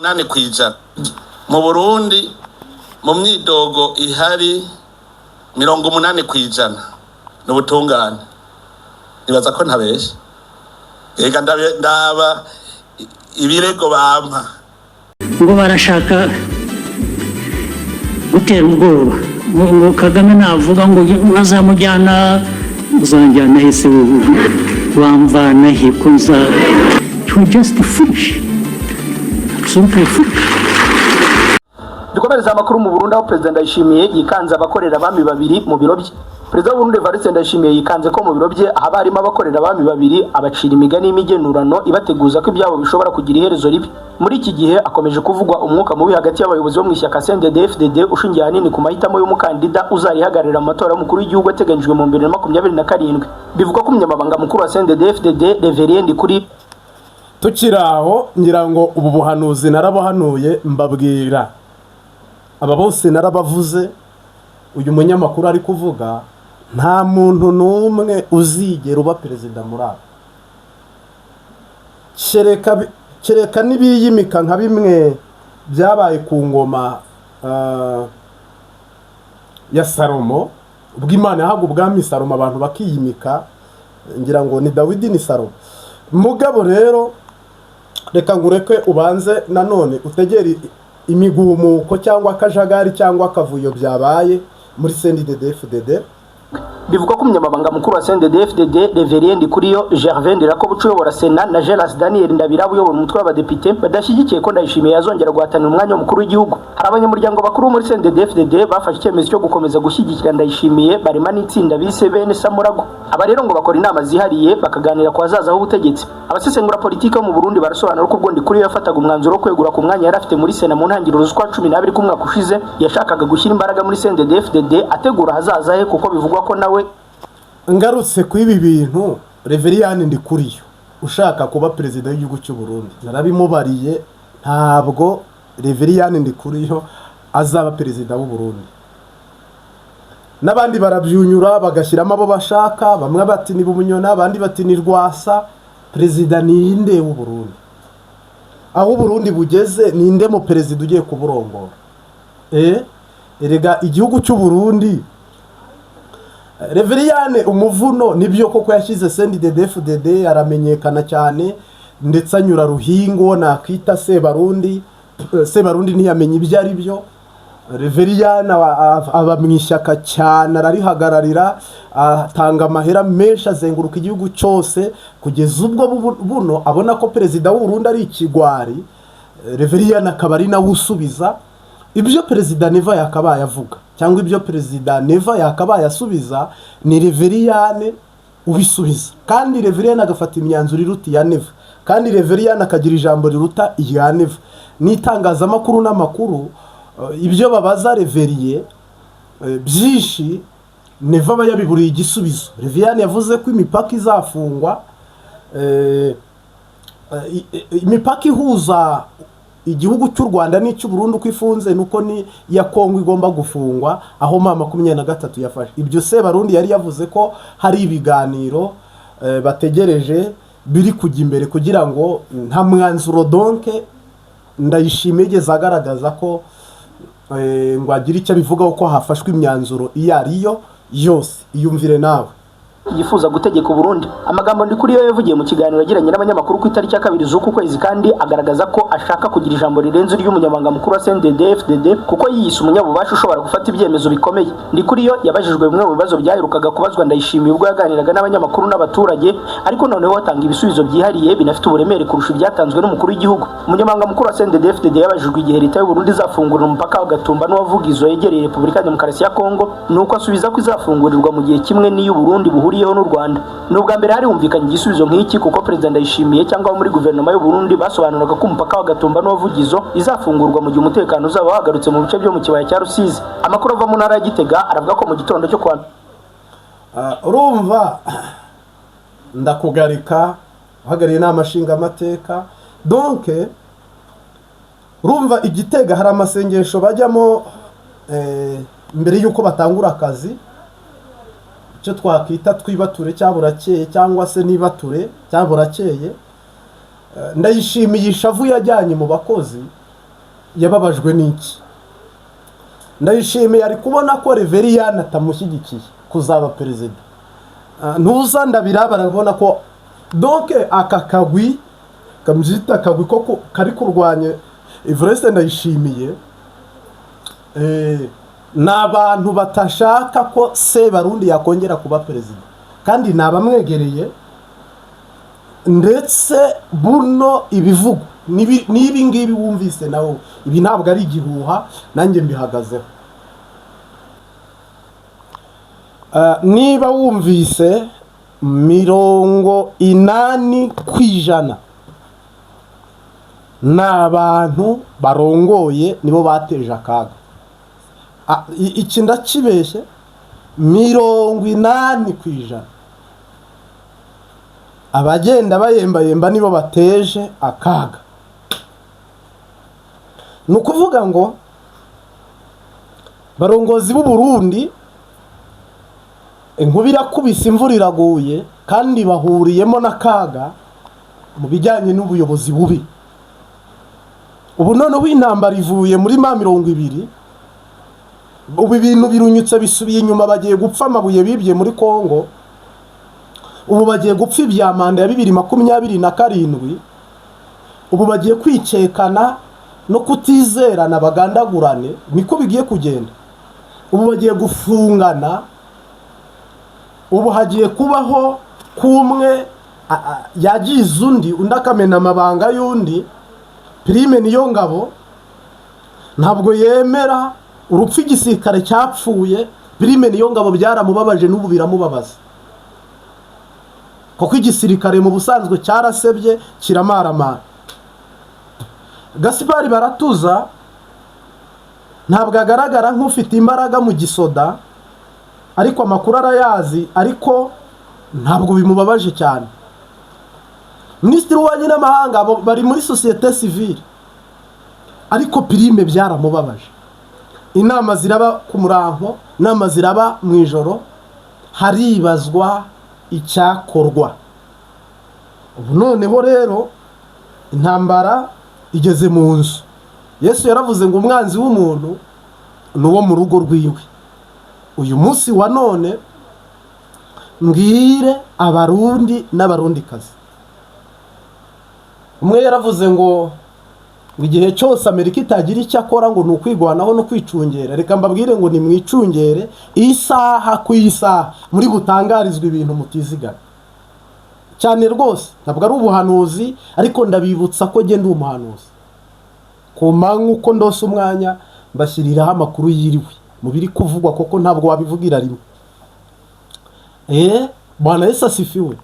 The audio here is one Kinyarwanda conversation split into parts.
8% mu Burundi, mu myidogo ihari, 80% ni ubutungane. Nibaza ko ntabeshe. Ega ndaba ibirego bampa. Ngo barashaka gutera ubwoba ngo Kagame navuga ngo bazamujyana, uzanjyana he se? Wowe wamvana he ko nza? You are just foolish, absolutely foolish. Dukomereza amakuru mu Burundi, aho Perezida Ndayishimiye yikanze abakorera abami babiri mu biro bye. Perezida w'Uburundi Evariste Ndayishimiye yikanze ko mu biro bye haba harimo abakorera abami babiri, abacira imigani y'imigenurano ibateguza ko ibyabo bishobora kugira iherezo ribi. Muri iki gihe akomeje kuvugwa umwuka mubi hagati y'abayobozi bo mu ishyaka CNDD-FDD, ushingiye ahanini ku mahitamo y'umukandida uzarihagararira mu matora y'umukuru w'igihugu ateganyijwe mu 2027. Bivugwa ko umunyamabanga mukuru wa CNDD-FDD, Reverien Ndikuri Tukiri aho, ngira ngo ubu buhanuzi narabuhanuye, mbabwira aba bose narabavuze. Uyu munyamakuru ari kuvuga, nta muntu n'umwe uzigera uba perezida muri abo, kereka n'ibiyimika nka bimwe byabaye ku ngoma ya Salomo, ubwo Imana yahaga ubwami Salomo, abantu bakiyimika, ngira ngo ni Dawidi, ni Salomo. Mugabo rero reka ngureke ubanze nanone utegere imigumuko cyangwa akajagari cyangwa akavuyo byabaye muri CNDD-FDD. Bivugwa ko umunyamabanga mukuru wa CNDD-FDD, Reverien Ndikuriyo, Gervais Ndirakobuca uyobora Sena na Geras Daniel Ndabiraba uyobora umutwe w'abadepite badashyigikiye ko Ndayishimiye yazongera guhatanira umwanya w'umukuru w'igihugu. Hari abanyamuryango bakuru muri CNDD-FDD bafashe icyemezo cyo gukomeza gushyigikira Ndayishimiye, barema n'itsinda bise bene Samurago. Aba rero ngo bakora inama zihariye, bakaganira ku hazaza h'ubutegetsi. Abasesengura politiki bo mu Burundi barasobanura ko ubwo Ndikuriyo yafataga umwanzuro wo kwegura ku mwanya yari afite muri Sena mu ntangiriro z'ukwa 12 k'umwaka ushize, yashakaga gushyira imbaraga muri CNDD-FDD ategura ahazaza he, kuko bivugwa ko nawe Ngarutse ku ibi bintu, Reveriyani Ndikuriyo ushaka kuba perezida w'igihugu cy'u Burundi, narabimubariye, ntabwo Reveriyani Ndikuriyo azaba perezida w'u Burundi. N'abandi barabyunyura bagashyiramo abo bashaka, bamwe bati ni Bunyona, abandi bati ni Rwasa. Perezida ni inde w'u Burundi? Aho Uburundi bugeze, ninde mu perezida ugiye kuburongora? Erega igihugu cy'u Burundi, Reveriyane umuvuno nibyo koko yashyize CNDD-FDD aramenyekana cyane, ndetse anyura Ruhingo nakita Sebarundi. Sebarundi ntiyamenya ibyo ari byo. Reveriyane aba mu ishyaka cyane, ararihagararira, atanga amahera menshi, azenguruka igihugu cyose, kugeza ubwo buno abona ko perezida w'u Burundi ari ikigwari. Reveriyane akaba ari nawe usubiza ibyo perezida Neva yakabaye avuga, cyangwa ibyo perezida Neva yakabaye asubiza, ni Reveriyane ubisubiza. Kandi Reveriyane agafata imyanzuro iruta iya Neva, kandi Reveriyane akagira ijambo riruta iya Neva. N'itangazamakuru n'amakuru, ibyo babaza Reveriye byinshi Neva aba yabiburiye igisubizo. Reveriyane yavuze ko imipaka izafungwa, imipaka ihuza igihugu cy'u Rwanda n'icy'u Burundi uko ifunze, nuko ni iya Kongo igomba gufungwa, aho M23 yafashe. Ibyo Sebarundi yari yavuze ko hari ibiganiro bategereje biri kujya imbere, kugira ngo nta mwanzuro. Donc Ndayishimiye yigeze agaragaza ko ngo agire icyo abivugaho ko hafashwe imyanzuro iyo ari yo yose. Iyumvire nawe. Yifuza gutegeka Uburundi. Amagambo Ndikuriyo yavugiye mu kiganiro yagiranye n'abanyamakuru ku itariki ya 2 z'uku kwezi, kandi agaragaza ko ashaka kugira ijambo rirenze iry'umunyamabanga mukuru wa CNDD FDD, kuko yiyise umunyabubasha ushobora gufata ibyemezo bikomeye. Ndikuriyo yabajijwe bimwe mu bibazo byaherukaga kubazwa Ndayishimiye ubwo yaganiraga n'abanyamakuru n'abaturage, ariko noneho atanga ibisubizo byihariye binafite uburemere kurusha ibyatanzwe n'umukuru w'igihugu. Umunyamabanga mukuru wa CNDD FDD yabajijwe igihe leta y'u Burundi izafungurira umupaka wa Gatumba n'uwavugizo yegereye Repubulika ya Demokarasi ya Kongo, nuko asubiza ko izafungurirwa mu gihe kimwe n'iyo Burundi buhuriyeho n'u Rwanda. Ni ubwa mbere hari humvikanye igisubizo nk'iki, kuko Perezida Ndayishimiye cyangwa abo muri guverinoma y'u Burundi basobanuraga ko umupaka wa Gatumba n'uwavugizo izafungurwa mu gihe umutekano uzaba wagarutse mu bice byo mu kibaya cya Rusizi. Amakuru ava mu ntara ya Gitega aravuga ko mu gitondo cyo kuwa Urumva ndakugarika uhagarariye inama nshingamateka. Donc urumva igitega hari amasengesho bajyamo mbere y'uko batangura akazi, icyo twakwita twibature cyangwa burakeye, cyangwa se nibature cyangwa burakeye. Ndayishimiye ishavu yajyanye mu bakozi. Yababajwe n'iki? Ndayishimiye ari kubona ko Reveriyani atamushyigikiye kuzaba perezida. Ntuza ndabira barabona ko donc aka kagwi kamubyita akagwi ko kari kurwanya Evariste Ndayishimiye, ni abantu batashaka ko Sebarundi yakongera kuba perezida, kandi ni abamwegereye. Ndetse buno ibivugo n'ibi ngibi wumvise nawe, ibi ntabwo ari igihuha, nanjye mbihagazeho. Niba wumvise 80% ni abantu barongoye, nibo bateje akaga. Iki ndakibeshye? 80% abagenda bayembayemba nibo bateje akaga. Ni ukuvuga ngo barongozi b'u Burundi, inkuba irakubise, imvura iraguye, kandi bahuriyemo n'akaga mu bijyanye n'ubuyobozi bubi. Ubu noneho intambara ivuye muri M20, ubu ibintu birunyutse bisubiye inyuma. Bagiye gupfa amabuye bibye muri Kongo, ubu bagiye gupfa ibya manda ya 2027, ubu bagiye kwikekana no kutizerana, bagandagurane, niko bigiye kugenda. Ubu bagiye gufungana, ubu hagiye kubaho kumwe yagize undi, undi akamena amabanga y'undi. Prime Niyongabo ntabwo yemera urupfu igisirikare cyapfuye. Prime Niyongabo byaramubabaje, n'ubu biramubabaza, kuko igisirikare mu busanzwe cyarasebye, kiramaramara. Gaspari Baratuza ntabwo agaragara nk'ufite imbaraga mu gisoda, ariko amakuru arayazi, ariko ntabwo bimubabaje cyane. Minisitiri w'ububanyi n'amahanga, abo bari muri société civile, ariko Prime byaramubabaje. Inama ziraba ku murango, inama ziraba mu ijoro, haribazwa icyakorwa. Ubu noneho rero intambara igeze mu nzu. Yesu yaravuze ngo umwanzi w'umuntu ni uwo mu rugo rwiwe. Uyu munsi wa none mbwire Abarundi n'Abarundikazi, umwe yaravuze ngo igihe cyose Amerika itagira icyo akora ngo ni ukwigwanaho no kwicungera. Reka mbabwire ngo nimwicungere, isaha ku isaha muri butangarizwe ibintu mutizigama cyane rwose. Ntabwo ari ubuhanuzi, ariko ndabibutsa ko ngenda umuhanuzi ku manywa, uko ndose umwanya mbashyiriraho amakuru yiriwe mu biri kuvugwa, kuko ntabwo wabivugira rimwe. Bwana Yesu asifiwe.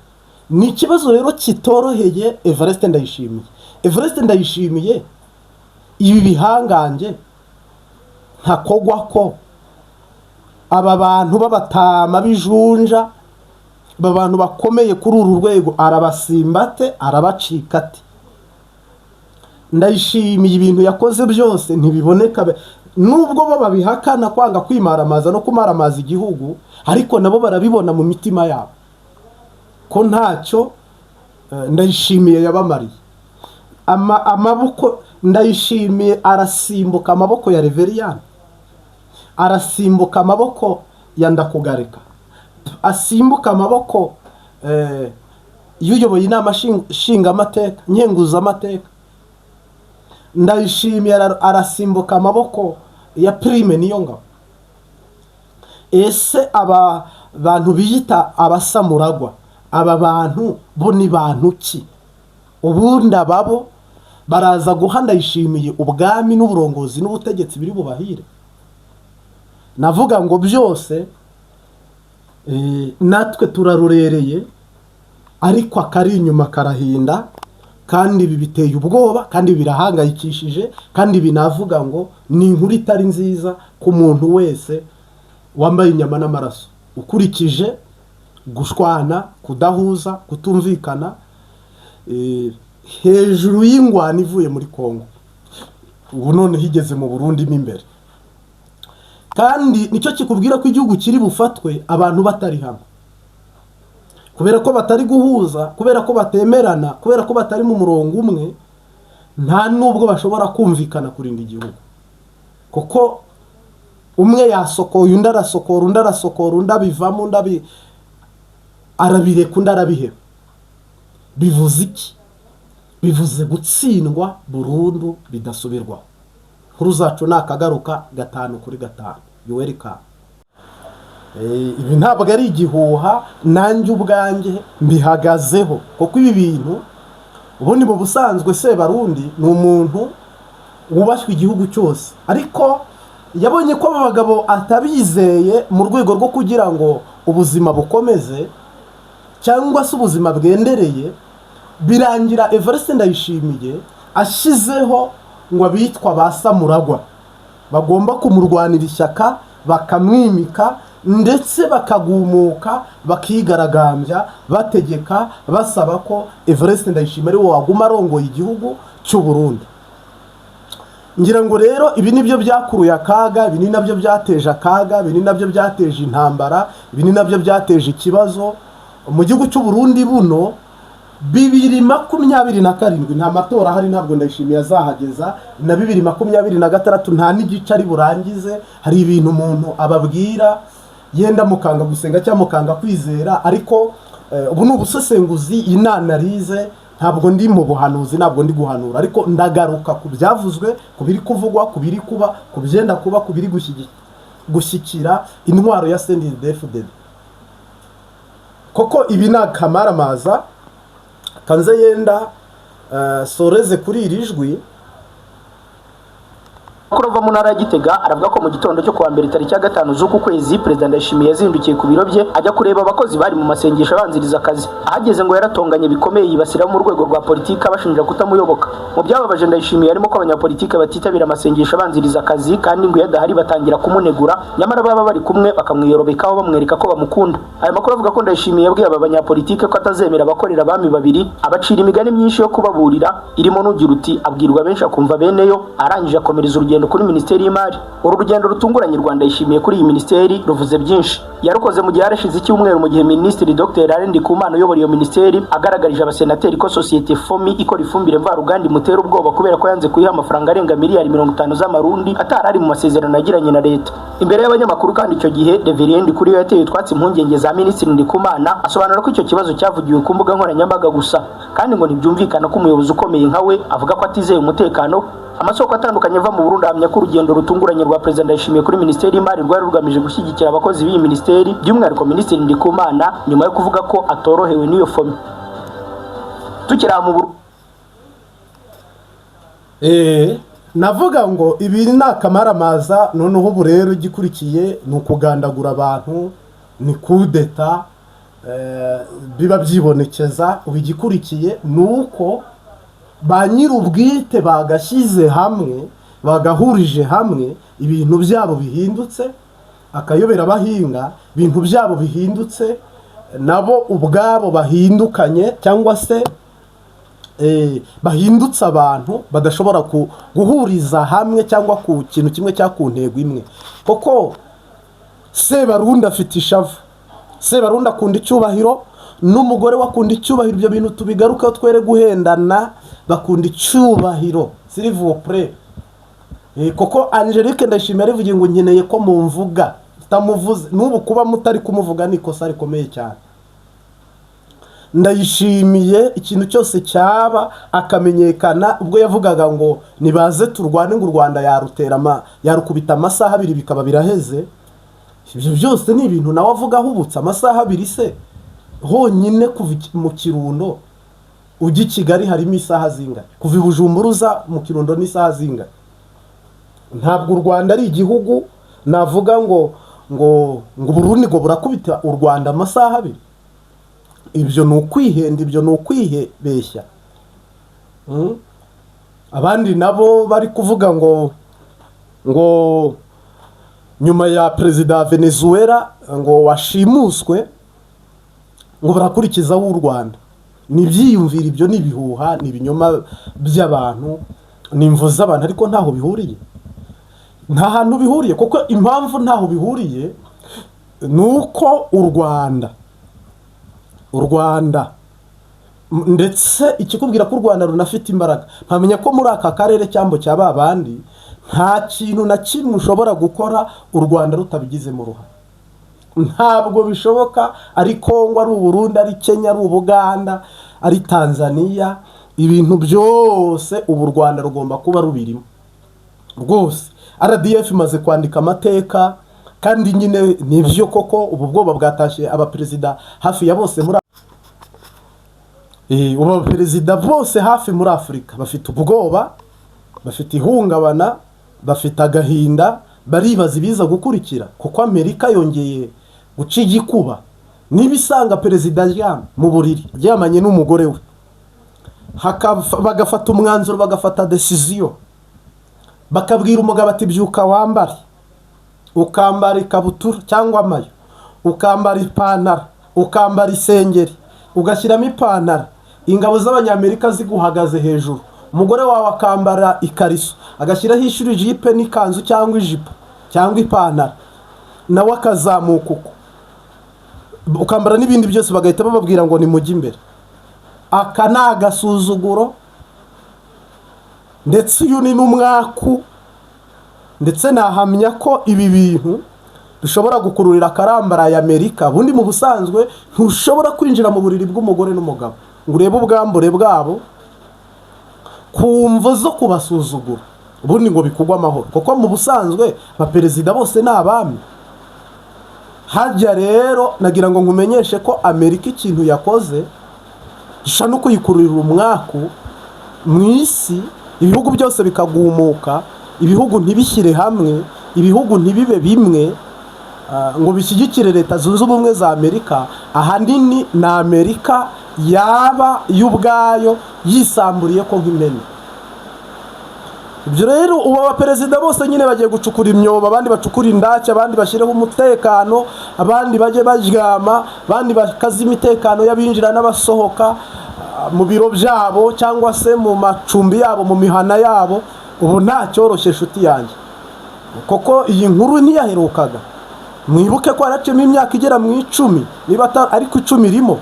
Ni ikibazo rero kitoroheye Evariste Ndayishimiye. Evariste Ndayishimiye, ibi bihangange ntakogwa ko aba bantu b'abatama b'ijunja, aba bantu bakomeye kuri uru rwego, arabasimbate, arabacika ate? Ndayishimiye ibintu yakoze byose ntibiboneka, nubwo bo babihakana, kwanga kwimaramaza no kumaramaza igihugu, ariko nabo barabibona mu mitima yabo ko ntacyo Ndayishimiye yabamariye. Amaboko Ndayishimiye arasimbuka amaboko ya Reveriyani, arasimbuka amaboko ya Ndakugarika, asimbuka amaboko y'uyoboye inama nshingamateka, nkenguzamateka. Ndayishimiye arasimbuka amaboko ya Prime Niyongabo. Ese aba bantu biyita abasamuragwa, aba bantu bo ni bantu ki? Ubundi ababo baraza guha Ndayishimiye ubwami n'uburongozi n'ubutegetsi biri bubahire? Navuga ngo byose natwe turarurereye, ariko akari inyuma karahinda. Kandi ibi biteye ubwoba, kandi birahangayikishije, kandi binavuga ngo ni inkuru itari nziza ku muntu wese wambaye inyama n'amaraso, ukurikije gushwana, kudahuza, kutumvikana, hejuru y'ingwano ivuye muri Kongo, ubu noneho igeze mu Burundi mo imbere. Kandi nicyo kikubwira ko igihugu kiri bufatwe abantu batari hamwe, kubera ko batari guhuza, kubera ko batemerana, kubera ko batari mu murongo umwe. Nta nubwo bashobora kumvikana kurinda igihugu, kuko umwe yasokoye, undi arasokora, undi arasokora, undi abivamo, undi arabireka, undi arabiheba. Bivuze iki? Bivuze gutsindwa burundu bidasubirwaho. Nkuru zacu ni akagaruka gatanu kuri gatanu. You welcome. Ibi ntabwo ari igihuha, nanjye ubwanjye mbihagazeho, kuko ibi bintu ubundi mu busanzwe Sebarundi ni umuntu wubashywe igihugu cyose, ariko yabonye ko aba bagabo atabizeye. Mu rwego rwo kugira ngo ubuzima bukomeze cyangwa se ubuzima bwendereye, birangira Evariste Ndayishimiye ashyizeho ngo abitwa ba Samuragwa bagomba kumurwanira ishyaka, bakamwimika, ndetse bakagumuka, bakigaragambya, bategeka, basaba ko Evariste Ndayishimiye ari we waguma arongoye igihugu cy'u Burundi. Ngira ngo rero ibi nibyo byakuruye akaga, ibi ni nabyo byateje akaga, ibi ni nabyo byateje intambara, ibi ni nabyo byateje ikibazo mu gihugu cy'u Burundi. Buno 2027 nta matora ahari, ntabwo Ndayishimiye azahageza. Na 2026 nta n'igice ari burangize. Hari ibintu umuntu ababwira yenda mukanga gusenga cyangwa mukanga kwizera, ariko ubu ni ubusesenguzi, inanarize. Ntabwo ndi mu buhanuzi, ntabwo ndi guhanura, ariko ndagaruka ku byavuzwe, ku biri kuvugwa, ku biri kuba, ku byenda kuba, ku biri gushyikira intwaro ya CNDD-FDD. Koko ibi ni akamaramaza. Kanze yenda soreze kuri iri jwi. Amakuru ava mu ntara ya Gitega aravuga ko mu gitondo cyo kuwa mbere, tariki ya 5 z'uku kwezi, Perezida Ndayishimiye yazindukiye ku biro bye, ajya kureba abakozi bari mu masengesho abanziriza akazi. Ahageze ngo yaratonganye bikomeye, yibasira mu rwego rwa politiki, abashinja kutamuyoboka. Mu byababaje Ndayishimiye harimo ko abanyapolitiki batitabira amasengesho abanziriza akazi, kandi ngo iyo adahari batangira kumunegura, nyamara baba bari kumwe bakamwiyorobekaho, bamwereka ko bamukunda. Aya makuru avuga ko Ndayishimiye yabwiye aba banyapolitike ko atazemera abakorera abami babiri, abacira imigani myinshi yo kubaburira, irimo n'ugira uti: "Abwirwa benshi akumva beneyo." Arangije akomereza urugendo kuri Minisiteri y'Imari. Uru rugendo rutunguranye rwa Ndayishimiye kuri iyi minisiteri ruvuze byinshi. Yarukoze mu gihe harashize icyumweru, mu gihe Minisitiri Dr Alain Ndikumana uyobora iyo minisiteri agaragarije abasenateri ko sosiyete FOMI ikora ifumbire mvaruganda imutera ubwoba, kubera ko yanze kuyiha amafaranga arenga miliyari 50 z'amarundi atari ari mu masezerano yagiranye na leta. Imbere y'abanyamakuru kandi icyo gihe, Reverien Ndikuriyo yateye utwatsi impungenge za Minisitiri Ndikumana, asobanura ko icyo kibazo cyavugiwe ku mbuga nkoranyambaga gusa, kandi ngo ntibyumvikana ko umuyobozi ukomeye nka we avuga ko atizeye umutekano. Amasoko atandukanye ava mu Burundi ahamya ko urugendo rutunguranye rwa Perezida Ndayishimiye kuri Minisiteri y'Imari rwari rugamije gushyigikira abakozi b'iyi minisiteri, by'umwihariko Minisitiri Ndikumana, nyuma yo kuvuga ko atorohewe n'iyo FOMI. Tukiri aha mu Burundi, Navuga ngo ibi ni akamaramaza. Noneho ubu rero igikurikiye ni ukugandagura abantu, ni kudeta, biba byibonekeza. Ubu igikurikiye ni uko ba nyir'ubwite bagashyize hamwe, bagahurije hamwe, ibintu byabo bihindutse akayobera abahinga, ibintu byabo bihindutse, nabo ubwabo bahindukanye, cyangwa se bahindutse abantu badashobora guhuriza hamwe cyangwa ku kintu kimwe cyangwa ku ntego imwe. Kuko Sebarundi afite ishavu, Sebarundi akunda icyubahiro, n'umugore we akunda icyubahiro. Ibyo bintu tubigarukeho, twere guhendana. Bakunda icyubahiro, s'il vous plaît. Kuko Angelique Ndayishimiye yarivugiye ngo: "Nkeneye ko mumvuga." Utamuvuze n'ubu, kuba mutari kumuvuga ni ikosa rikomeye cyane. Ndayishimiye ikintu cyose cyaba akamenyekana. Ubwo yavugaga ngo nibaze turwane, ngo u Rwanda yarutera yarukubita amasaha 2 bikaba biraheze, ibyo byose ni ibintu nawe avuga ahubutse. Amasaha 2 se honyine, kuva mu Kirundo ujya i Kigali harimo isaha zingahe? Kuva i Bujumbura uza mu Kirundo n'isaha zingahe? Ntabwo u Rwanda ari igihugu navuga ngo Burundi ngo burakubita u Rwanda amasaha 2. Ibyo ni ukwihenda, ibyo ni ukwihebeshya. Abandi nabo bari kuvuga ngo nyuma ya perezida wa Venezuela ngo washimuswe, ngo barakurikizaho u Rwanda. Ni ibyiyumviro, ibyo ni ibihuha, ni ibinyoma by'abantu, ni imvo z'abantu, ariko ntaho bihuriye, nta hantu bihuriye. Kuko impamvu ntaho bihuriye ni uko u Rwanda Ndetse ikikubwira ko u Rwanda runafite imbaraga, mpamenya ko muri aka karere cyambo cya ba bandi nta kintu na kimwe ushobora gukora u Rwanda rutabigizemo uruhare. Ntabwo bishoboka. Ari Kongo, ari Uburundi, ari Kenya, ari Ubuganda, ari Tanzania, ibintu byose ubu u Rwanda rugomba kuba rubirimo rwose. RDF imaze kwandika amateka, kandi nyine nibyo koko, ubu bwoba bwatashye abaperezida hafi ya bose muri ubu abaperezida bose hafi muri Afurika bafite ubwoba, bafite ihungabana, bafite agahinda, baribaza ibiza gukurikira, kuko Amerika yongeye guca igikuba. Niba isanga perezida aryamye mu buriri, aryamanye n'umugore we, bagafata umwanzuro, bagafata décision, bakabwira umugabo ati: "Byuka wambare," ukambara ikabutura cyangwa amayo, ukambara ipantaro, ukambara isengeri, ugashyiramo ipantaro, ingabo z'Abanyamerika ziguhagaze hejuru, umugore wawe akambara ikariso, agashyiraho ishuri, ijipe n'ikanzu cyangwa ijipo cyangwa ipantaro, nawe akazamuka uko, ukambara n'ibindi byose, bagahita bababwira ngo nimujye imbere. Aka ni agasuzuguro, ndetse uyu ni n'umwaku. Ndetse nahamya ko ibi bintu bishobora gukururira akarambaraye Amerika. Ubundi mu busanzwe ntushobora kwinjira mu buriri bw'umugore n'umugabo ngo urebe ubwambure bwabo ku mvo zo kubasuzugura, ubundi ngo bikugwe amahoro, kuko mu busanzwe abaperezida bose ni abami. Hajya rero nagira ngo nkumenyeshe ko Amerika ikintu yakoze gishobora no kuyikururira umwaku mu isi, ibihugu byose bikagumuka, ibihugu ntibishyire hamwe, ibihugu ntibibe bimwe, ngo bishyigikire Leta Zunze Ubumwe za Amerika. Ahanini ni Amerika yaba yo ubwayo yisamburiye ko nk'impene. Ibyo rero, ubu abaperezida bose nyine bagiye gucukura imyobo, abandi bacukura indake, abandi bashyireho umutekano, abandi bajye baryama, abandi bakaza imitekano y'abinjira n'abasohoka mu biro byabo cyangwa se mu macumbi yabo, mu mihana yabo. Ubu nta cyoroshye, inshuti yanjye, kuko iyi nkuru ntiyaherukaga. Mwibuke ko haracemo imyaka igera mu 10, niba ariko 10 irimo.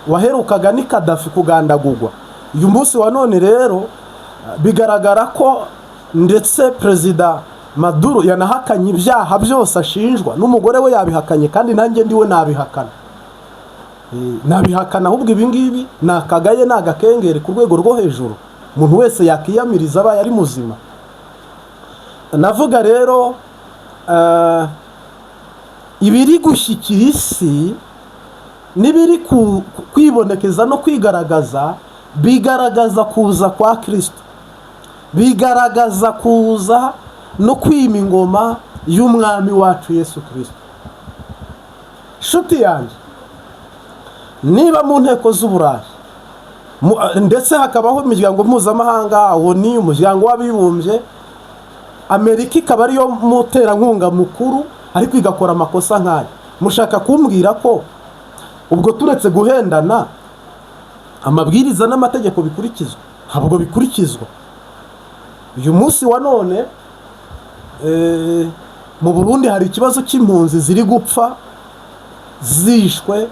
Waherukaga ni Kadafi kugandagurwa. Uyu munsi wa none rero bigaragara ko ndetse Perezida Maduro yanahakanye ibyaha byose ashinjwa, n'umugore we yabihakanye, kandi nanjye ndiwe nabihakana. Nabihakana. Ahubwo ibi ngibi ni akagaye, ni agakengeri ku rwego rwo hejuru umuntu wese yakiyamiriza abaye ari muzima. Navuga rero ibiri gushyikira isi n'ibiri kwibonekeza no kwigaragaza, bigaragaza kuza kwa Kirisito, bigaragaza kuza no kwima ingoma y'Umwami wacu Yesu Kirisito. Inshuti yanjye, niba mu nteko z'Uburayi ndetse hakabaho imiryango mpuzamahanga, ni Umuryango w'Abibumbye, Amerika ikaba ariyo muterankunga mukuru, ariko igakora amakosa nk'aya, mushaka kumbwira ko ubwo turetse guhendana, amabwiriza n'amategeko bikurikizwa? Ntabwo bikurikizwa. Uyu munsi wa none mu Burundi hari ikibazo cy'impunzi ziri gupfa zishwe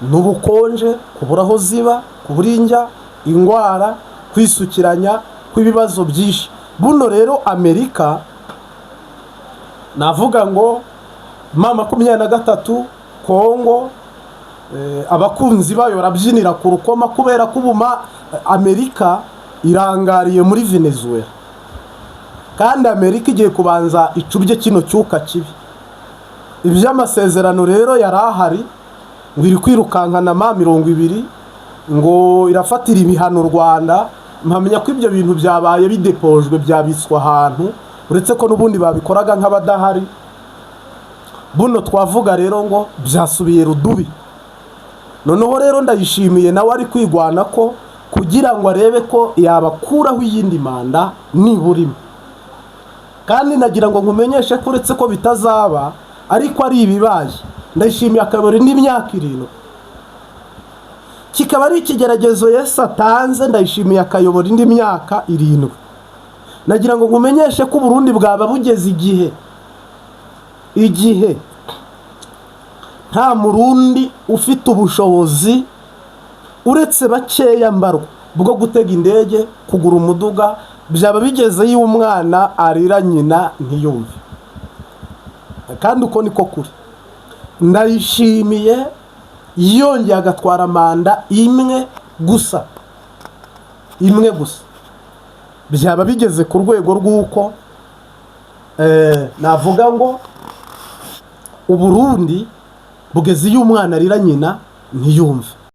n'ubukonje, kubura aho ziba, kubura indya, indwara, kwisukiranya kw'ibibazo byinshi. Buno rero Amerika, navuga ngo M23, Kongo, abakunzi bayo barabyinira ku rukoma, kubera ko ubu Amerika irangariye muri Venezuela, kandi Amerika igiye kubanza icubye kino cyuka kibi. Iby'amasezerano rero yari ahari, ngo iri kwirukankana M20, ngo irafatira ibihano u Rwanda, mpamenya ko ibyo bintu byabaye bidepojwe, byabitswe ahantu, uretse ko n'ubundi babikoraga nk'abadahari. Buno twavuga rero ngo byasubiye rudubi. Noneho rero Ndayishimiye nawe ari kwigwana ko kugira ngo arebe ko yabakuraho iyindi manda nibura imwe. Kandi nagira ngo nkumenyeshe ko uretse ko bitazaba, ariko ari ibibaye, Ndayishimiye akabura indi myaka 7, kikaba ari ikigeragezo Yesu atanze, Ndayishimiye akayobora indi myaka 7, nagira ngo nkumenyeshe ko Uburundi bwaba bugeze igihe nta Murundi ufite ubushobozi Uretse bakeya mbarwa bwo gutega indege, kugura umuduga, byaba bigeze iyo umwana arira nyina ntiyumve. Kandi uko niko kuri. Ndayishimiye yongeye agatwara manda imwe gusa, imwe gusa, byaba bigeze ku rwego rw'uko navuga ngo Uburundi bugeze iyo umwana arira nyina ntiyumve.